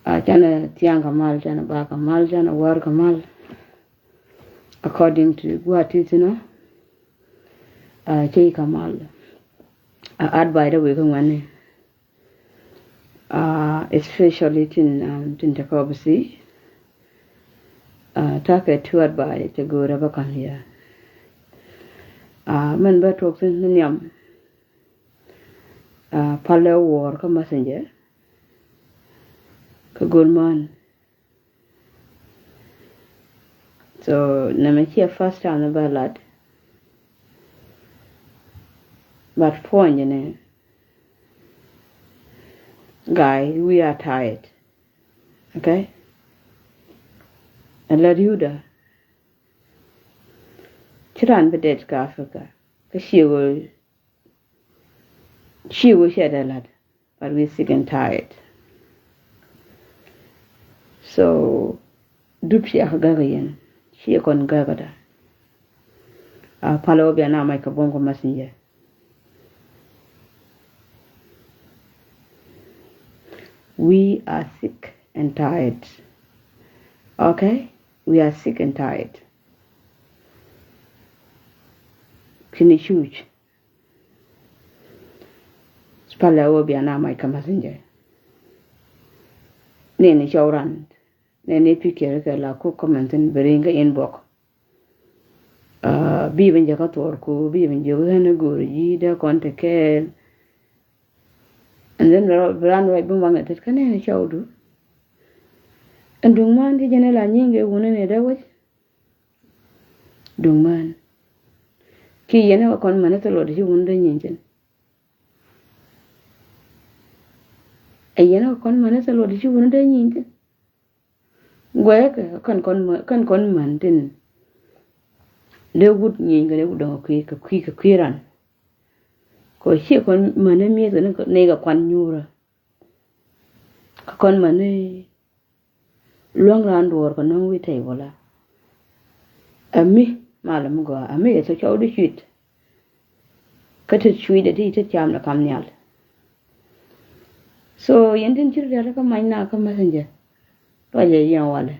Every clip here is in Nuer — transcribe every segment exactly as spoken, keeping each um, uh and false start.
A canɛ thiaŋ kɛ mal, canɛ bak kɛ mal, canɛ wäär kɛ mal. According to gua̱a̱th ti thi̱n ɔ, a cey kɛ mal. A advice dee wek kä ŋuɛ̈tni. A especially tin, um, tin te kɔp si. A takɛ two advice te go̱o̱rä bä ka̱n yɛ. A mɛn bä tuɔk thi̱n ni nhiam. A palɛ wuɔ̱ɔ̱r kä messenger kä go̱l män. So nɛmɛ ciɛ first time ni bä lat. But puɔ̱ny ni, guy, we are tired. Okay? Ɛ lät yudä. Ci ran bi det kä Africa kä ciɛ wee, ciɛ wee ciɛ dee lat. But we sick and tired. So dup ciɛ kä gäk yɛn, ciɛ kɔn gäk da. A palɛ wä bia na mac kɛ buɔ̱m kɛ messenger. We are sick and tired. Okay? We are sick and tired. Kini cuc. Palɛ wä bia na mac kɛ messenger. Ni ni cɔw ran. Ni ni picture kɛ la ku comment in bring kɛ inbox. A bi ben jɛ kä thuɔr ku, bi ben jɛ kä hɛn go̱o̱r ji̱ dee kɔn te kɛɛl. And then bi ran ruac bi maŋ ɛ tet kä ni ni cɔw du. Ɛn duŋ man ti jɛ ni la nyiŋ kɛ wuni ni dee wec. Duŋ män. Ki yɛn ɛ kɔn män ɛ thil luɔt ci wun dee nyincin. Ɛ yɛn ɛ kɔn män ɛ thil luɔt ci wun dee nyincin. Guɛɛkɛ kɛn kɔn män, kɛn kɔn män tin dee wut nyiny kɛ dee wut dɔŋ kɛ kui̱, kɛ kui̱, kɛ kui̱ ran. Kɛ ci kɔn män ɛ mi̱eth kɛ ni kɛ kuan nyuurä. Kä kɔn mani luäŋ raan duɔ̱ɔ̱r kɛ nɔŋ wi̱i̱ tɛy wala. Ami malɛ mi gɔaa, ami yɛ thok cɔw di cuit. Kä ti cuit di ti ti cam ni kam nhial. So yɛn tin cir dial kä mac na kä messenger. Ruacɛ yɛn walɛ.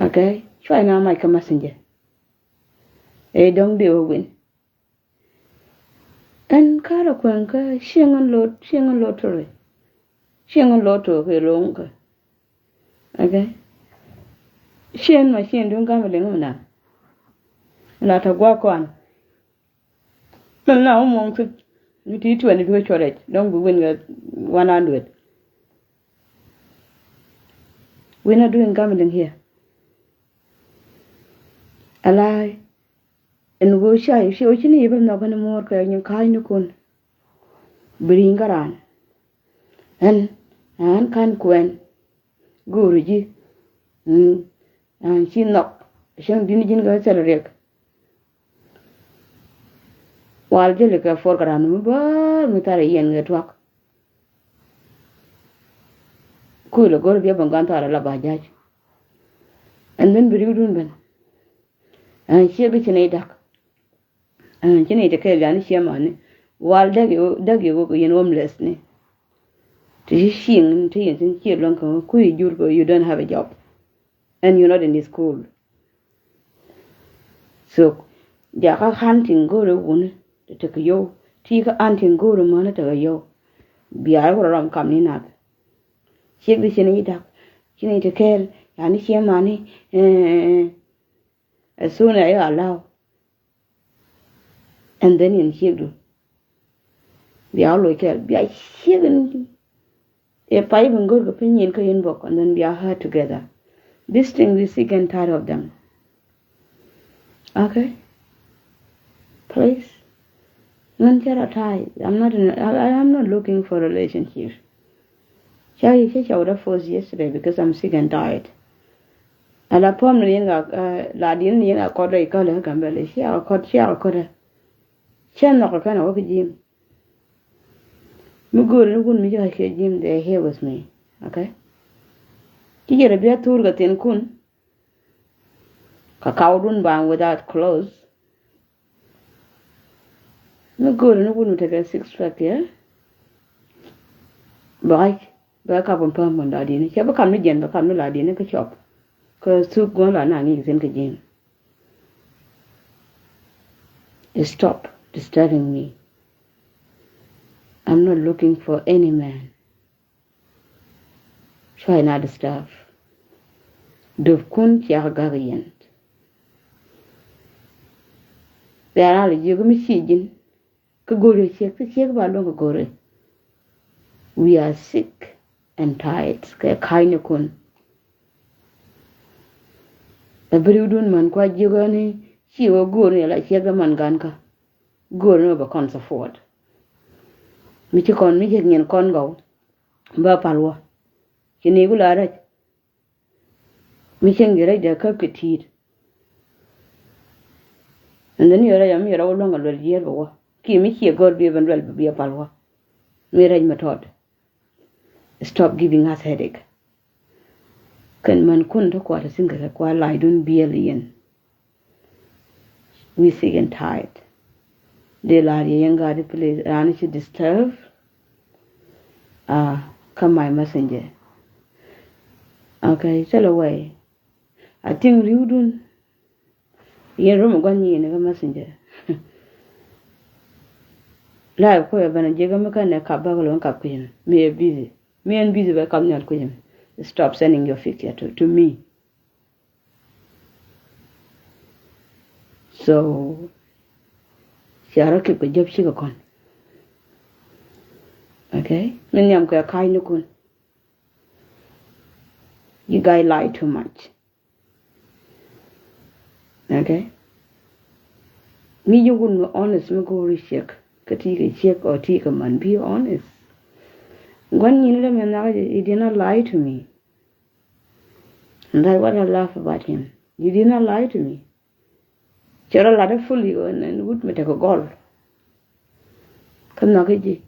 Okay, cuay na mac kä messenger. Ɛ dɔŋ di wä win. Ɛn karɛ kuɛŋ kä cieŋ ɛn lot, cieŋ ɛn lot tore. Cieŋ ɛn lot tore kɛ loŋ kä. Okay. Cieŋ ma cieŋ duŋ gambling mi na. La ta gua kɔn. Mɛn na wä muɔŋ thi̱n. Mi ti tuɛn i̱ bikɛ cuɔt rɛc dɔ̱ŋ bi win kɛ one hundred. We not doing gambling here. Alai. Ɛn ɣöö ca, ca, ci ni yɛ bä nhɔk ni muɔɔr kɛ nyin ka̱a̱cnikun. Bi ri̱i̱ŋ kä raan. Ɛn, ɛn ka̱n kuɛn. Go̱o̱ri ji̱. Ɛn ci nhɔk. Cäŋ di̱n ji̱n kɛ thil riɛk. Wal jeli kɛ puɔr kɛ raan mi bäär mi thar yɛn kɛ tuak. Kuil a go̱r biɛ bä gan thar a la ba ja̱c. And then bi riwdun ben. Ɛn ciek di ci nɛy dak. Ɛn ci nɛy te kɛɛl yani ciɛ mani. Wal däk yɛ wä, däk yɛ wä yɛn homeless ni. Ti ci cieŋ ti yɛn tin ciɛ luäŋ kä kui̱ jur kɛ you don't have a job. And you're not in the school. So jakä hunting go̱o̱rɛ wuni ti tekɛ yɔw. Ti kä hunting go̱o̱rɛ mäni tekɛ yɔw. Bia wä rɔ ram kam ni nath. Ciek di ci nɛy dak. Ci nɛy te kɛɛl yani ciɛ mani. As soon as you allow. And then in ciekdu bia wä loc kɛɛl bia ciek in. Ɛ pay bin go̱r kɛ piny in kä inbox and then bia hurt together. This thing we sick and tired of them. Okay. Please. Ŋän cɛ rɔ ta̱a̱. I'm not in, I, I am not looking for relationship. Ca yi cä cawdä post yesterday because I'm sick and tired. Ala pɔm ni yɛn ka la diɛn ni yɛn ka kɔt rɛy kälɛ kä Gambɛlɛ cia ka kɔt cia ka kɔt. Cä nhɔk kɛ kɛn a wä kä gym. Mi go̱o̱ri ni wun mi ci ka ciɛ gym, they here with me. Okay. Ci jɛ rɛ bia thur kɛ thin kun. Ka kawdun baŋ without clothes. Mi go̱o̱ri ni wun mi tekɛ six pack yɛ. Bak Bɛ kap in päm in la di̱n cɛ bi kam ni jiɛn bɛ kam ni la di̱n kä cɔp. Kä thuk guɔ̱n la na ŋi̱i̱c thi̱n kä ji̱n. Stop disturbing me. I'm not looking for any man. Try not to disturb. Döp kun ciak gak yɛn. Bɛ ran lɛ jiök mi ci ji̱n. Kä go̱ri ciek kä ciek ba luɔ̱ŋ kä go̱ri. We are sick and tired kɛ ka̱ny ni kun. Ɛ beri wudun man kua jiök ni ci wä go̱ri ni la ciek dä man gan kä. Go̱ri ni wä bɛ kɔn support. Mi ci kɔn mi ci nyin kɔn gɔw. Bä pal wä. Ci ni ku la rɛc. Mi cieŋ ji̱ rɛc dee käp kɛ ti̱i̱t. And then yɛ rɛc mi yɛ rɔ wä luäŋ a luɛl jiɛɛr bɛ wä ki mi cie gɔr biɛ ben luɛl bɛ biɛ pal wä. Mi rɛc mi tɔt. Stop giving us headache. Kɛn män kun ti kuat ti thi̱n kɛ kɛ kuat lac dun biɛl yɛn. We sick and tired. Dee lar yɛ yɛn gaat i̱ please ran i̱ ci disturb. Ah, come my messenger. Okay, cä lɛ wɛy. A tiŋ ri̱wdun. Yɛn rom a gua̱n nyin kä messenger. Live kuɛ bɛn a jiɛk mi kɛn ɛ kap bäk lon kap kui̱n mi ɛ busy. Mi ɛn busy bɛ kap nyal kui̱n. Stop sending your picture to, to me. So cia rɔ kip kɛ jɔp cikɛ kɔn. Okay, mi nhiam kɛ ka̱ny ni kun. You guys lie too much. Okay. Mi ji̱ wun mi honest mi go̱o̱ri ciek kä ti kɛ ciek ɔ ti kɛ man, be honest. Gua̱n nyin lɛ mi nhak, he did not lie to me. And that's what I love about him. He did not lie to me. Cɛ rɔ lat ɛ fully ɣän ɛn wut mi tekɛ gɔl. Kä nhɔk i̱ ji̱.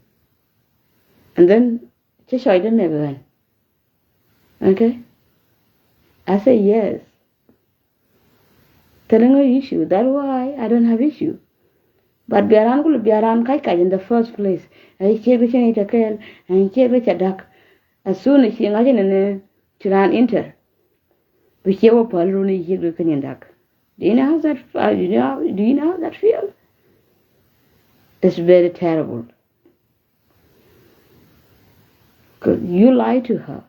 And then cɛ cɔcdä nɛk ɣän. Okay. I say yes. Thilɛ ŋä issue, that's why I don't have issue. But bia ran kul bia ran kac kac in the first place. Ɛn ciek di cɛ ni tɛ kɛɛl, ɛn ciek di cɛ dak. As soon as ci ŋa̱c in ni ci ran inter. Bi ciek wä päl run i̱ ciek di kɛ ni dak. Do you know how that, uh, do you know, do you know how that feel? It's very terrible. 'Cause you lie to her.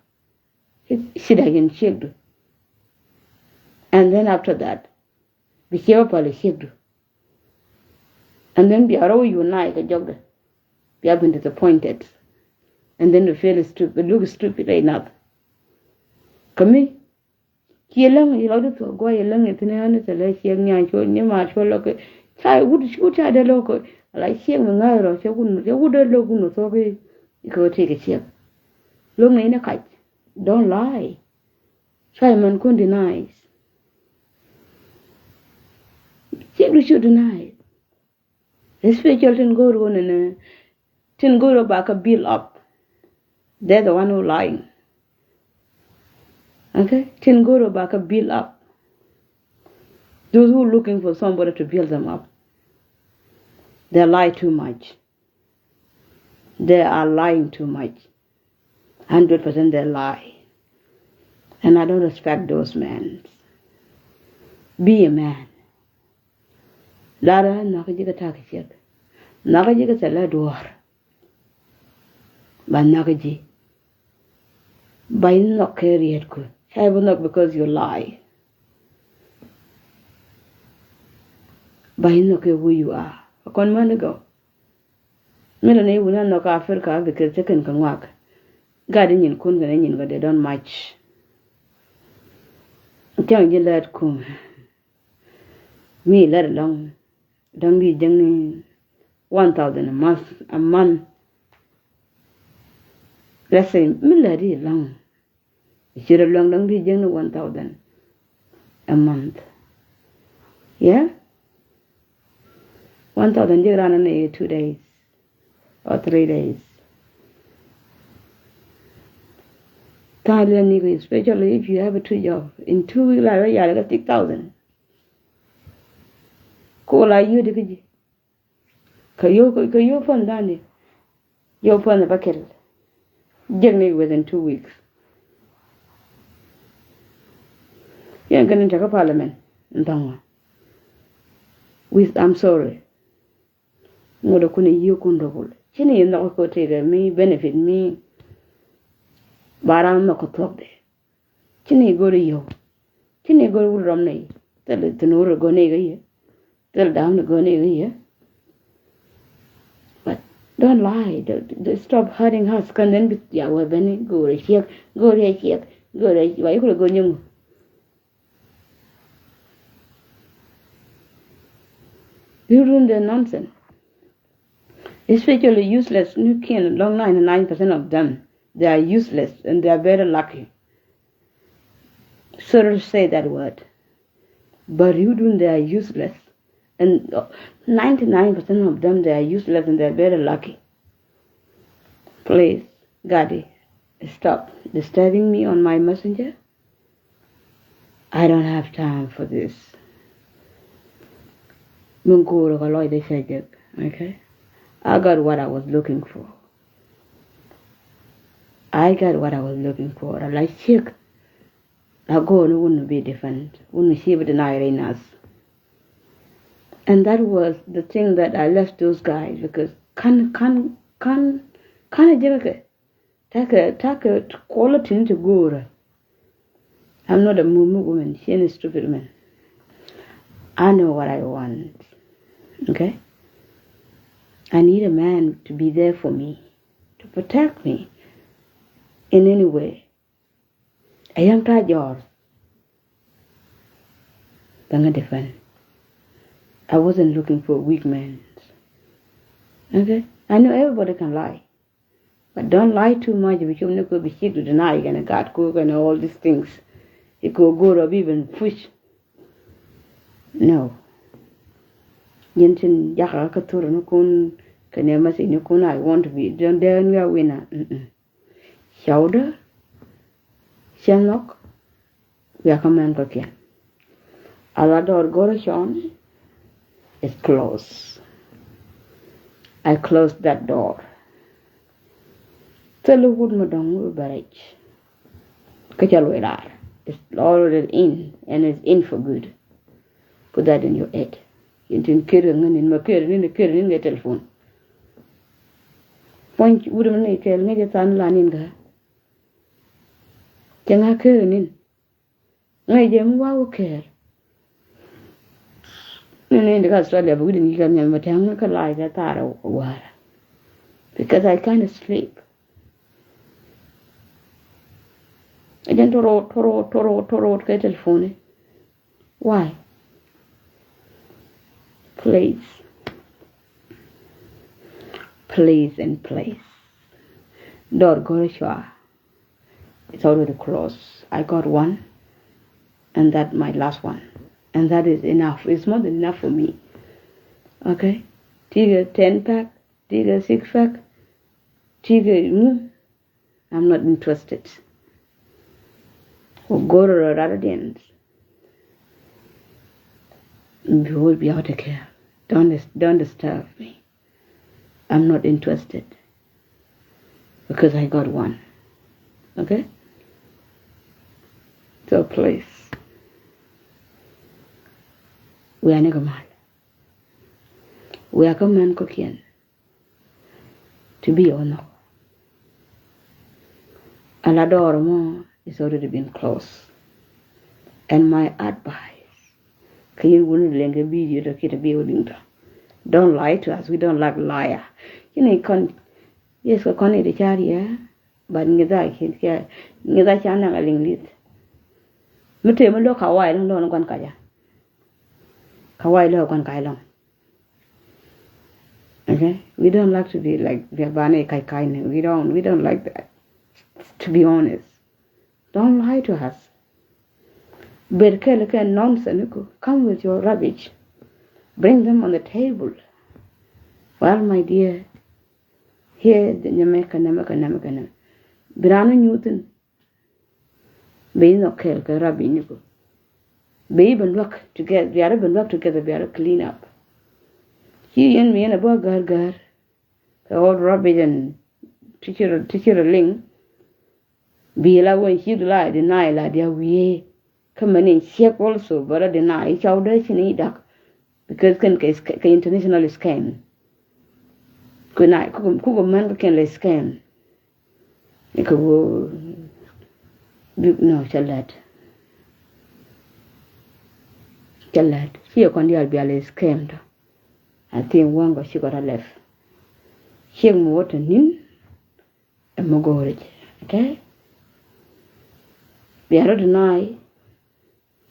Ci dak in ciek du. And then after that, bi ciek wä päl i̱ ciek du. And then bia rɔ wä unite kɛ jɔkdɛ. Bia been disappointed. And then you feel stupid, look stupid enough. Kä mi ci läŋ i̱ lɔcdä thuɔ̱k gua̱c i̱ läŋ i̱ thi̱n ɣän i̱ thilɛ ciek nyan cuɔ nyi ma cuɔ lɔk i̱ ca i̱ wut wut ca dee lɔk i̱ ala ciek mi ŋa̱th rɔ cɛ wut cɛ wut dee lɔk wut mi thuɔ̱k i̱ kɛ ɣöö tëëk i̱ ciek. Lo̱k ni ni kac. Don't lie. Ca i̱ män kun deny. Ciek du cu deny. Especially tin go̱o̱r ɣöö nɛnɛ tin go̱o̱r ɣöö ba kä build up. They're the one who lying. Okay? Tin go̱o̱r ɣöö ba kä build up. Those who looking for somebody to build them up. They lie too much. They are lying too much. Hundred percent they lie. And I don't respect those men. Be a man. Lara nhɔkä ji̱ kä ta̱k ciek. Nhɔkä ji̱ kä thilɛ duɔ̱ɔ̱r. Ba nhɔkä ji̱. Ba in nhɔk kɛ riet ku. Ca bi nhɔk because you lie. Ba in nhɔk kɛ who you are. A kɔn män i̱ gɔ. Mi lɛ ni wun a nhɔk Africa because cɛ kɛn kɛ ŋuak. Gat i̱ nyin kun kɛn i̱ nyin kɛ dee dɔn mac. Cäŋ ji̱ lɛt kum. Mi lɛt lɔŋ. Dɔŋ di jäŋ ni one thousand a month, a month. Let's say mi lɛt di lɔŋ. Ci rɛ luäŋ dɔŋ di jäŋ ni one thousand a month. Yeah. One thousand jek ran ni two days or three days. Tha̱a̱ŋ liɛn ni kɛ, especially if you have a two job, in two weeks la rɛ yal kɛ six thousand. Ko la yio̱ di kä ji̱. Kä yio̱, kä yio̱ pän dani. Yio̱ pän bä kɛl. Jek ni within two weeks. Yɛn kɛn in cɛ kä parliament in thɔŋ wa. With, I'm sorry. Ŋot a kun a yiëë kun dɔ̱bul. Ci ni nhɔk kɛ tekɛ mi benefit mi. Ba ram nhɔk kɛ thuɔkdɛ. Ci ni go̱r a yio̱w. Ci ni go̱r wut rɔm ni. Thil thin wut a go̱r ni kɛ yɛ. Thil dam ni go̱r ni kɛ yɛ. But don't lie. Don't, don't stop hurting us. Kɛn then bi ya wee beni go̱r a ciek. Go̱r a ciek. Go̱r a ciek. Wa yɛ kulɛ go̱r nyɛ ŋu. You doing the nonsense. Especially useless. You can long ninety-nine percent of them. They are useless and they are very lucky. Sorry to say that word. But you doing they are useless. And ninety-nine percent of them, they are useless and they are very lucky. Please, Gadi, stop disturbing me on my messenger. I don't have time for this. Min go̱o̱rä kɛ lɔc dee cä jek. Okay. I got what I was looking for. I got what I was looking for. A la ciek. A go̱o̱r ni wun bi defend. Wun ci bi deny rɛy nath. And that was the thing that I left those guys because kan kan kan kan a jek kɛ. Take a, take a quality ni ti go̱o̱rä. I'm not a mumu woman. She is a stupid woman. I know what I want. Okay? I need a man to be there for me, to protect me in any way. A young tajor. Then I defend. I wasn't looking for a weak man. Okay? I know everybody can lie. But don't lie too much. Bi cum ni kɛ bi cik deny kɛn gat kɛ kɛn all these things. Ikɛ go̱o̱r of even push. No. Yɛn tin jakä kä thur ni kun kɛn message ni kun I want to be. Don't dare ni a winner. Cawdä. Cɛ nhɔk. Wiakä män kɔkiɛn. Ala door go̱rä cɔɔn is closed. I closed that door. Thil wut mi dɔ̱ŋ wut bɛ rɛc. Kä ca luɔc raar. It's already in and it's in for good. Put that in your head. Yɛn tin ker kɛ ŋän in ma ker nin ker nin kɛ telephone. Puɔ̱ny wut mi ni kɛɛl ŋäc than la nin kä. Cɛ ŋa ker nin. Ŋäc jɛ mi wa wä kɛɛl. Ni ni indi kä Australia bi wi̱dɛ ni kɛ miɛn ma tɛŋ kä lac kɛ thaar a gua̱a̱ra. Because I can't sleep. Ɛ jɛn toroot toroot toroot toroot kɛ telephone. Why? Please. Please and please. Door go̱rä cua. It's already closed. I got one, and that my last one, and that is enough. It's more than enough for me. Okay? Ti̱i̱ kɛ ten pack, ti̱i̱ kɛ six pack, ti̱i̱ kɛ ŋu. I'm not interested. Kɛ go̱o̱rä rɔ rat audience. Bi wä bi out of care. Don't dis- don't disturb me. I'm not interested. Because I got one. Okay? So please. Wiaa ni kɛ mal. Wiaa kä män kɔkiɛn. To be honest. Ala door mɔ is already been closed. And my advice. Kä yɛn wun leŋ kɛ video tɔ kiɛ tɔ bi wä diŋ tɔ. Don't lie to us. We don't like liar. Yɛn kɔn, yes, kɛ kɔn i̱ di car yɛ. But ŋi̱tha kiɛ ŋi̱tha ca naŋ a liŋ li̱th. Mi tëë mi lo̱k ka wa̱i̱ lɔ̱ŋ lɔ̱ŋ gua̱n kaca. Ka wa̱i̱ lɔ̱ŋ gua̱n kaca lɔ̱ŋ. Okay? We don't like to be like the bane kai kai. We don't we don't like that. To be honest. Don't lie to us. Ber kɛl kɛ nonsense ni ku. Come with your rubbish. Bring them on the table. Well, my dear, here the nyamɛ kɛ nɛmɛ kɛ nɛmɛ kɛ nɛmɛ. Bi raan ni nyuuthin. Bɛ inɔ kɛl kɛ rubbish ni ku. Bɛ i̱ bɛ luak together, bia rɔ bɛ luak together, bia rɔ clean up. Ci yɛn mi yɛn a bä gär gär. Kɛ all rubbish and teacher teacher a liŋ. Bi la wen ci la deny la dia wiee. Kä mɛn in ciek also bä la deny i̱ cɔw dee ci ni dak. Because kɛn kɛ international scam. Kɛ na kukɛ män kɛ kɛn lɛ scam. Ikɛ woo bik nɔ cɛ lɛt. Cɛ lɛt ci yɛ kɔn diaal bial scam tɔ. I think waŋ kɔ ci kɔ rɔ lɛf. Ciek mi wä tɔ ni̱n. Ɛmɛ go̱o̱rɛ jɛ, okay? Bia rɔ deny.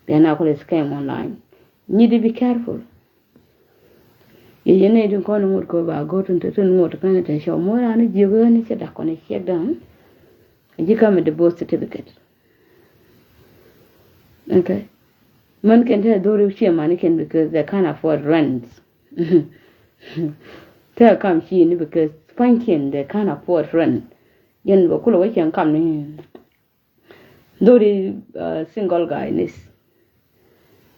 Bia na kɔlɛ scam online. Nyi di be careful. Yɛ yɛ nɛy di kɔn ŋot kɔ ba go̱o̱r tin te tin ŋot kɛn te cɔw mo̱o̱r ani jiök ni cɛ dak kɔn ciek dan. Ji̱ kam a divorce certificate. Okay. Män kɛn te dhori ciɛ mani kɛn because they can't afford rent. Te kam ci ni because spanking they can't afford rent. Yɛn bɛ kulɛ wä cɛn kam ni. Dhori single guy nis.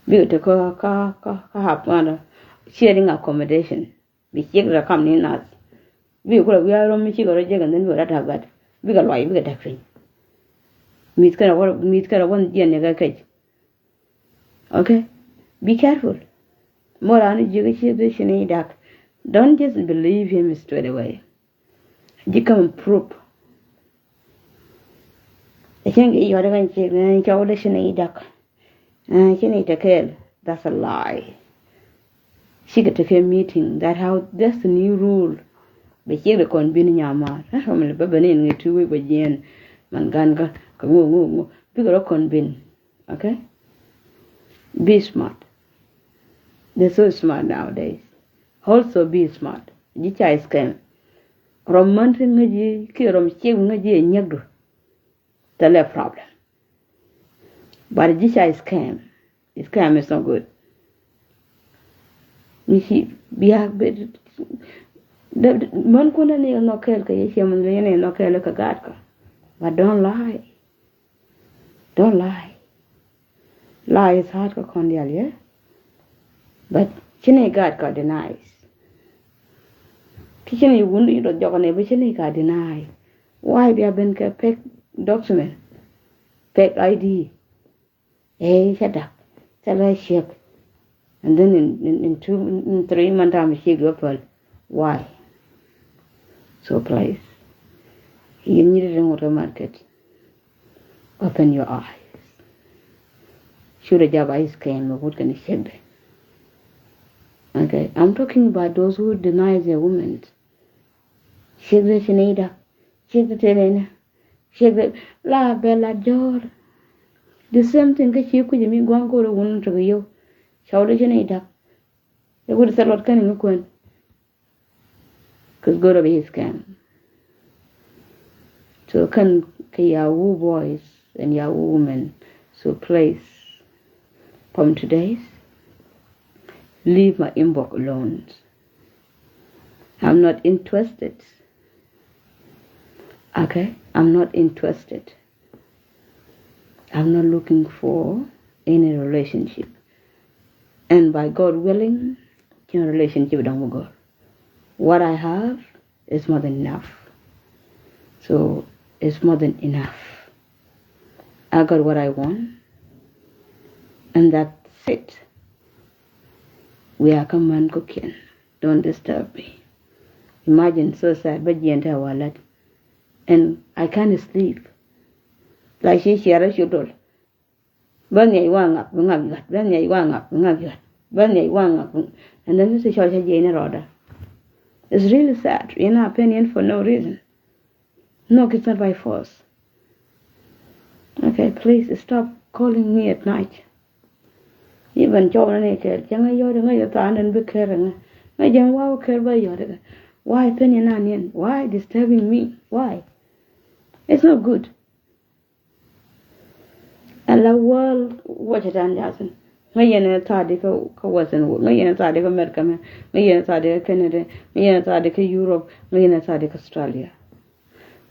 Bikɛ te kä kä kä kä hap ŋa̱n sharing accommodation. Bi ciek rɛ kam ni nath. Bikɛ kulɛ wiaa rɔm mi cikɛ rɔ jek and then bikɛ rɔ da̱k gat. Bikɛ luay bikɛ da̱k piny. Mi̱th kɛn rɔ wä mi̱th kɛn rɔ wä jiɛn ni kɛ kɛc. Okay. Be careful. Mɔ raan ji̱ kä ci dhi ci ni dak. Don't just believe him straight away. Ji̱ kam proof. Ɛ cieŋ kɛ yɔt kan ci ni cɔw dhi ci ni dak. Ci ni te kɛɛl. That's a lie. Cikɛ tekɛ meeting that how that's the new rule. Bɛ ciek de kɔn bin nyamaar ɛ family bä bɛ ni in ŋɛ two week bɛ jiɛn. Man gan kä kɛ ŋo ŋo ŋo bikɛ rɔ kɔn bin. Okay. Be smart. They're so smart nowadays. Also be smart. Ji̱ ca scam. Rɔm män ti ŋäc ji̱ kiɛ rɔm ciek ŋäc ji̱ ɛ nyäkdu. They're a problem. But ji̱ ca scam. Scam is not good. Ni ci biak bit män kun ni nɔ kɛɛl kɛ yɛ ciɛ män ni nɔ kɛɛl kɛ gaat kɛ. But don't lie. Don't lie. Lie is hard kɛ kɔn dial yɛ. But ci ni gaat kɛ denies. Ki ci ni wun di dɔ jɔk ni bi ci ni ka deny. Why bia ben kɛ fake document, fake I D. Ɛ cɛ dak cɛ lɛ ciek. And then in, in, in two in three month time ciek yɔ päl. Why? So please, yɛn nyi ri ŋut kä market, open your eyes. Cu rɛ jap ice cream mɛ wut kɛn ciek dɛ. Okay, I'm talking about those who denies their women. Ciek dɛ ci nɛy dak. Ciek dɛ tëë nɛy nɛ. Ciek dɛ la bɛ la jɔ̱ɔ̱r. The same thing kä ci kui̱c mi gua̱n ko̱r ɛ wun tekɛ yio̱w. Cɔw dɛ ci nɛy dak. Ɛ wut thil luɔt kɛn in mi kuɛn. Cause go̱rɛ bi scam. So kɛn kɛ Yahoo boys and Yahoo women. So please, from today, leave my inbox alone. I'm not interested. Okay? I'm not interested. I'm not looking for any relationship. And by God willing, cin relationship dɔ̱ŋ mi gɔ̱r. What I have is more than enough. So it's more than enough. I got what I want. And that's it. We are kä män kɔ̱kiɛn. Don't disturb me. Imagine so sad bä jiɛn te a walät. And I can't sleep. La ci ciɛrä ci dol. Bä nhiac wa ŋak bi ŋak yuat, bä nhiac wa ŋak bi ŋak yuat, bä nhiac wa ŋak bi. And then this is cɔl cä jiɛc ni rɔɔdä. It's really sad. Yɛn a pen yɛn for no reason. No, it's not by force. Okay, please stop calling me at night. Even cɔw ni kɛɛl cɛ ŋä yɔt ŋä yɛ tha̱a̱ŋ den bi kɛr ŋä ŋä jɛn waw kɛr bä yɔt ŋä. Why pen yɛn a niɛn? Why disturbing me? Why? It's not good. Ala world watch it and jasin. Ŋä yɛn ɛ tha̱a̱ di kä kä Western world. Ŋä yɛn ɛ tha̱a̱ di kä America mɛ. Ŋä yɛn ɛ tha̱a̱ di kä Canada. Ŋä yɛn ɛ tha̱a̱ di kä Europe. Ŋä yɛn ɛ tha̱a̱ di kä Australia.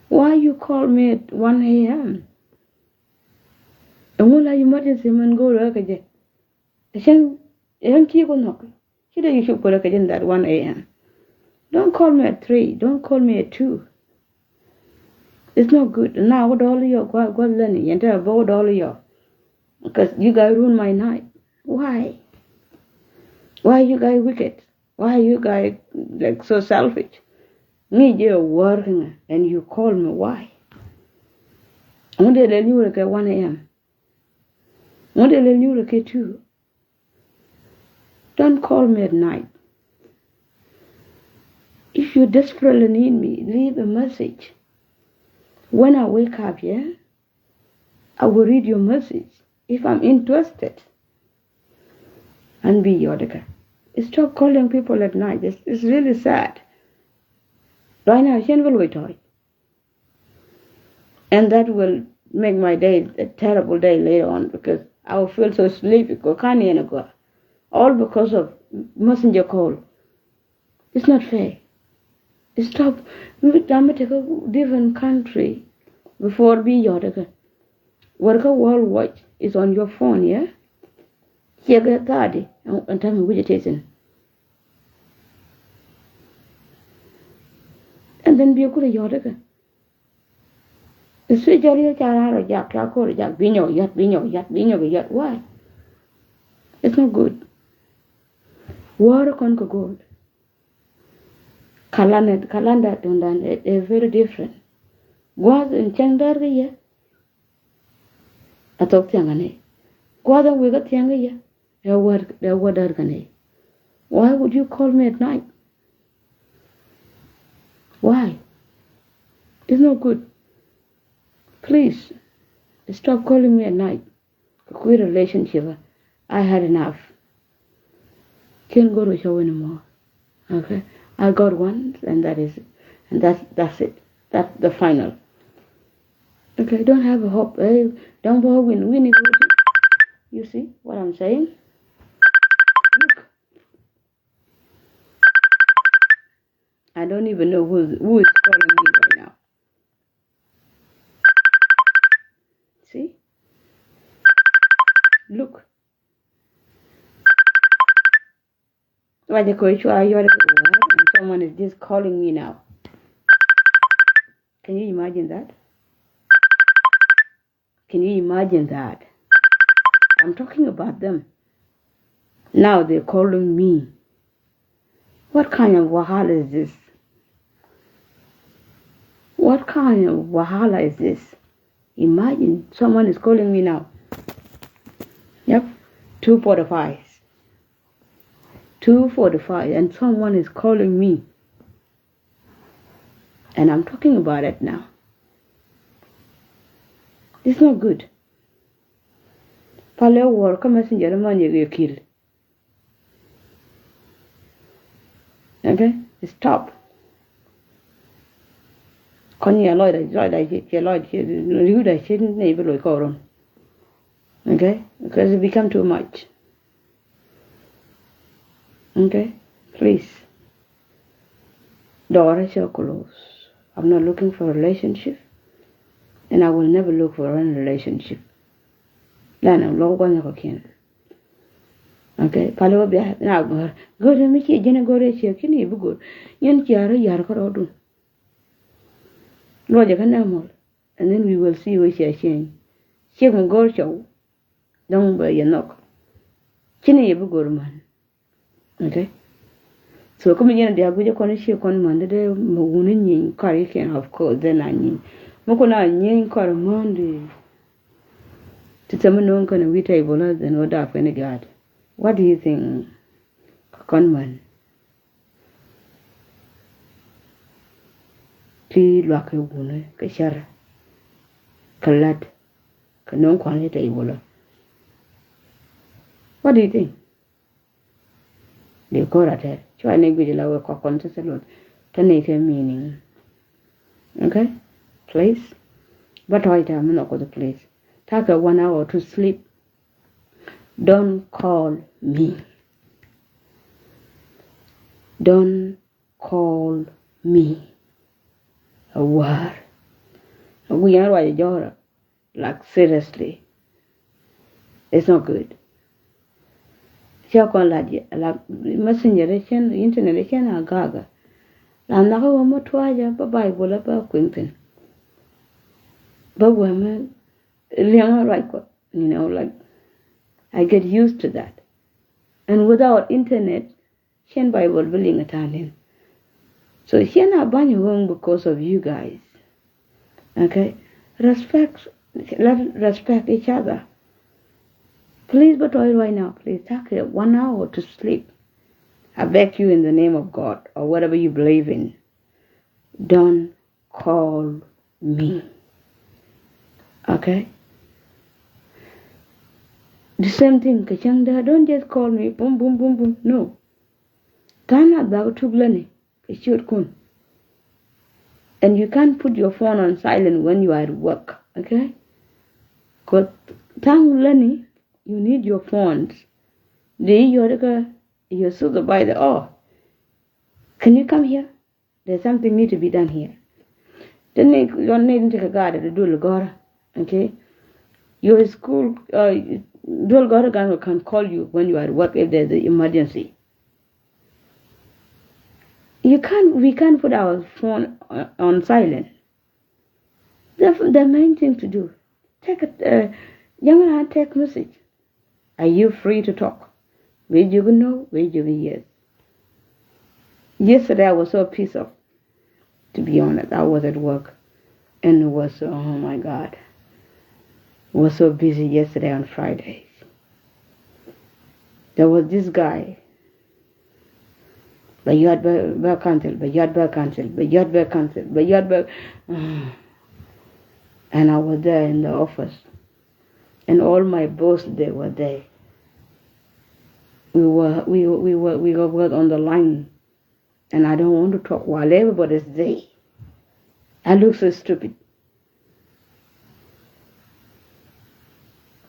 Why you call me at one a.m.? Ɛŋu la emergency mɛn go̱o̱r ɛ kɛ jɛ? Ɛcɛn ɛn kiɛ kɔ nhɔk. Ci dee you should put a kɛ jɛ in that one a.m. Don't call me at three. Don't call me at two. It's not good. Now what all your, what, what learning? Yɛn tɛ bä what all your. Because you guys ruin my night. Why? Why you guys wicked? Why you guys, like, so selfish? Ŋi̱i̱c jɛ wäär kɛ ŋa, and you call me. Why? Ŋut dee lɛ li̱w rɛ kɛ one a.m. Ŋut dee lɛ li̱w rɛ kɛ two. Don't call me at night. If you desperately need me, leave a message. When I wake up, yeah, I will read your message if I'm interested. And be your dika. Stop calling people at night. It's, it's really sad. Right now, cien bä luɔc tɔ̱ɔ̱c. And that will make my day a terrible day later on, because I will feel so sleepy. Kɔ ka̱n yɛn a gɔaa. All because of messenger call. It's not fair. Stop. Mi dam mi tekɛ different country before bi yɔt kɛ. Wärkä World Watch is on your phone, yeah? Ciɛ kɛ thirty and tell me which it is in. And then bi kulɛ yɔt kɛ. Especially ca raar ɔ jak, ca ko̱r ɔ jak, bi nyɔk yat, bi nyɔk yat, bi nyɔk yat. Why? It's not good. Wäär kɔn kɛ go̱o̱l. Kalanda, kalanda tundan is very different. Gua̱a̱th in cäŋ däär kä yɛ, a thok thiaŋ kä nɛy. Gua̱a̱th in wek a thiaŋ kä yɛ, ɛ wäär, ɛ wäär däär kä nɛy. Why would you call me at night? Why? It's not good. Please, stop calling me at night. Kɛ kui̱ relationship, I had enough. Can't go to show anymore. Okay? I got one, and that is it. And that's, that's it. That's the final. Okay, don't have a hope. Eh, don't go win. Win is what you, you see what I'm saying? Look. I don't even know who, who is calling me right now. See? Look. Ruacɛ kɛ cua yɔt, and someone is just calling me now. Can you imagine that? Can you imagine that? I'm talking about them. Now they're calling me. What kind of wahala is this? What kind of wahala is this? Imagine someone is calling me now. Yep, two forty-five. Two forty-five, and someone is calling me. And I'm talking about it now. It's not good. Palɛ wäär kä messenger mɔ ni kɛ kill. Okay? Stop. Kɔn yɛ lɔcda, lɔcda, cɛ lɔc, cɛ riwda, cɛ nɛy bi loc kɔɔrun. Okay? Because it become too much. Okay? Please. Dɔɔrä cɛ close. I'm not looking for a relationship. And I will never look for any relationship. Lana lɔk gua̱n kɔ̱kiɛn. Okay, palɛ wä bia na gɔr. Gɔr mi ci jini gɔr ya ciɛ kini bi gɔr. Yɛn ciɛ rɔ yar kɛ rɔ dun. Luɔcɛ kɛ nɛ mɔl. And then we will see where she change. Ciɛ mi gɔr cɔw. Dɔŋ bɛ yɛ nhɔk. Cini yɛ bi gɔr man. Okay. So kä mi yɛn diak guic kɔn ci kɔn man dee dee ma wuni nyieny kar yi kɛn, of course, then a nyieny. Mi kun a nyieny kar man di. Ti tɛm mi no̱o̱ŋ kɛn wi̱i̱ tɛy bola then wä dap kɛn gaat. What do you think? Kä kɔn man. Ti luak kɛ wuni kɛ cär kɛ lat kɛ no̱o̱ŋ kuan yi tɛy bola. What do you think? Di kora tɛ cua ni guic la wek kɔkɔn ti thilot. Tɛ ni kɛ meaning. Okay? Please. But I tell me not please. Take a one hour to sleep. Don't call me. Don't call me. A war. A guic yan ruac a jɔra. Like, seriously. It's not good. Cä kɔn lat yɛ, la messenger cɛn, internet cɛn a gaga. La nhakɛ wä mɔ tuaacä bä Bible bä kuiŋ thin. Bä wemɛ liɛŋä ruac Kuɔth, you know, like, I get used to that. And without internet, cɛn Bible bi liŋ a ta̱a̱ ni̱n. So cɛn a ba̱ny ɣööŋ because of you guys. Okay? Respect, let respect each other. Please, but right now, please take one hour to sleep. I beg you in the name of God or whatever you believe in. Don't call me. Okay? The same thing, kɛ cäŋ dee, don't just call me, boom, boom, boom, boom. No. Ta̱a̱ na dhak tuk läni kɛ ciötkun. And you can't put your phone on silent when you are at work, okay? Kɛ ta̱a̱ läni, you need your phones. Dee yɔt kɛ your supervisor, oh, can you come here? There's something need to be done here. Then ni lɔn ni ti kɛ gaat di duel gɔrä, okay? Your school, uh, duel gɔrä gan can call you when you are at work if there's an emergency. You can't, we can't put our phone on, on silent. The, the main thing to do, take it, uh, young man, take message. Are you free to talk? Wee jiök no, wee jiök yes. Yesterday I was so pissed off. To be honest, I was at work and it was, oh my God. I was so busy yesterday on Friday. There was this guy. Bɛ yɔt bɛ, bɛ cancel, bɛ yɔt bɛ cancel, bɛ yɔt bɛ cancel, bɛ yɔt bɛ. And I was there in the office. And all my boss, they were there. We were, we, we were, we were on the line. And I don't want to talk while everybody's there. I look so stupid.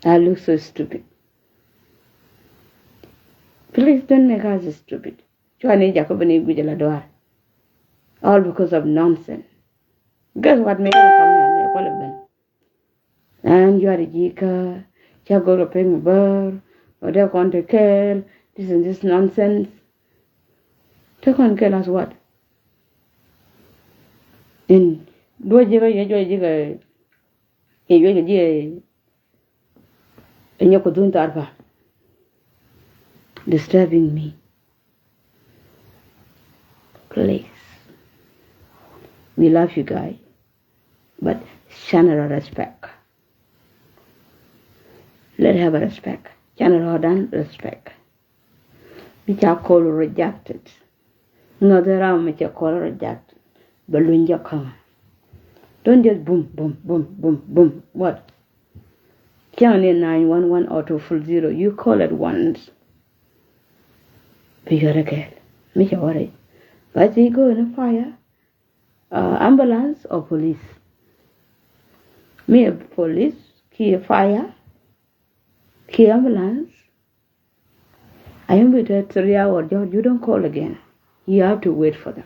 I look so stupid. Please don't make us stupid. Cua ni jakä bä ni guic ala duar. All because of nonsense. Guess what made me come here? Ni kualɛ ben. And you are jikä, ca go̱r kɛ pek mi bär, or dee kɔn te kɛɛl, this and this nonsense. Te kɔn kɛɛl as what? In duɔ jikä, yɛ juɔ jikä, yɛ juɔ jikä, yɛ nyɛ kudun tarpa. Disturbing me. Please. We love you guys. But canɛ rɔ respect. Let have a respect. Canɛ rɔ dan respect. Mi ca call rejected. Ŋäth ram mi ca call rejected. Bɛ luny jɛ kaŋ. Don't just boom, boom, boom, boom, boom. What? Canɛ ni nine one one or two full zero. You call it once. Bi yɔrɛ kɛɛl. Mi ca worry. But you go in a fire. Uh, ambulance or police? Mi a police, kiɛ fire, kiɛ ambulance. I am with her three hours, you, you don't call again. You have to wait for them.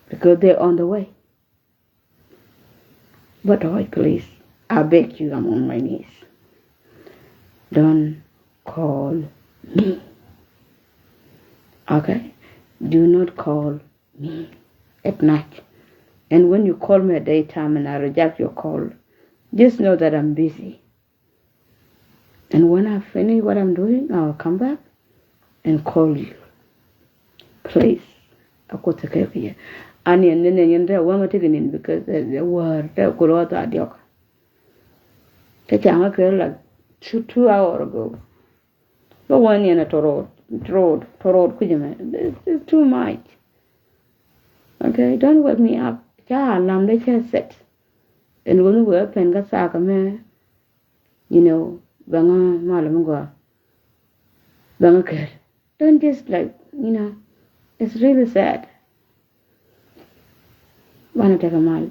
Because they're on the way. But ɔɔc, please, I beg you, I'm on my knees. Don't call me. Okay? Do not call me at night. And when you call me at daytime and I reject your call, just know that I'm busy. And when I finish what I'm doing, I will come back and call you. Please. A Kuoth te kɛ kiɛ. Ani ɛn ni nɛ yɛn te wä ma te kɛ nin because the word te kul wä ta diɔk. Te ca ŋa kɛ like two, two hour ago. Bä wä ni ɛn a torood, torood, torood kui̱ jɛ mɛ. It's too much. Okay, don't wake me up. Ca alarm de cɛ set. Ɛn wä ni wee pɛn kä thaak mɛ. You know, bɛ ŋa mal mi gɔaa. Bɛ ŋa kɛɛl. Don't just like, you know, it's really sad. Banɛ tekɛ mal.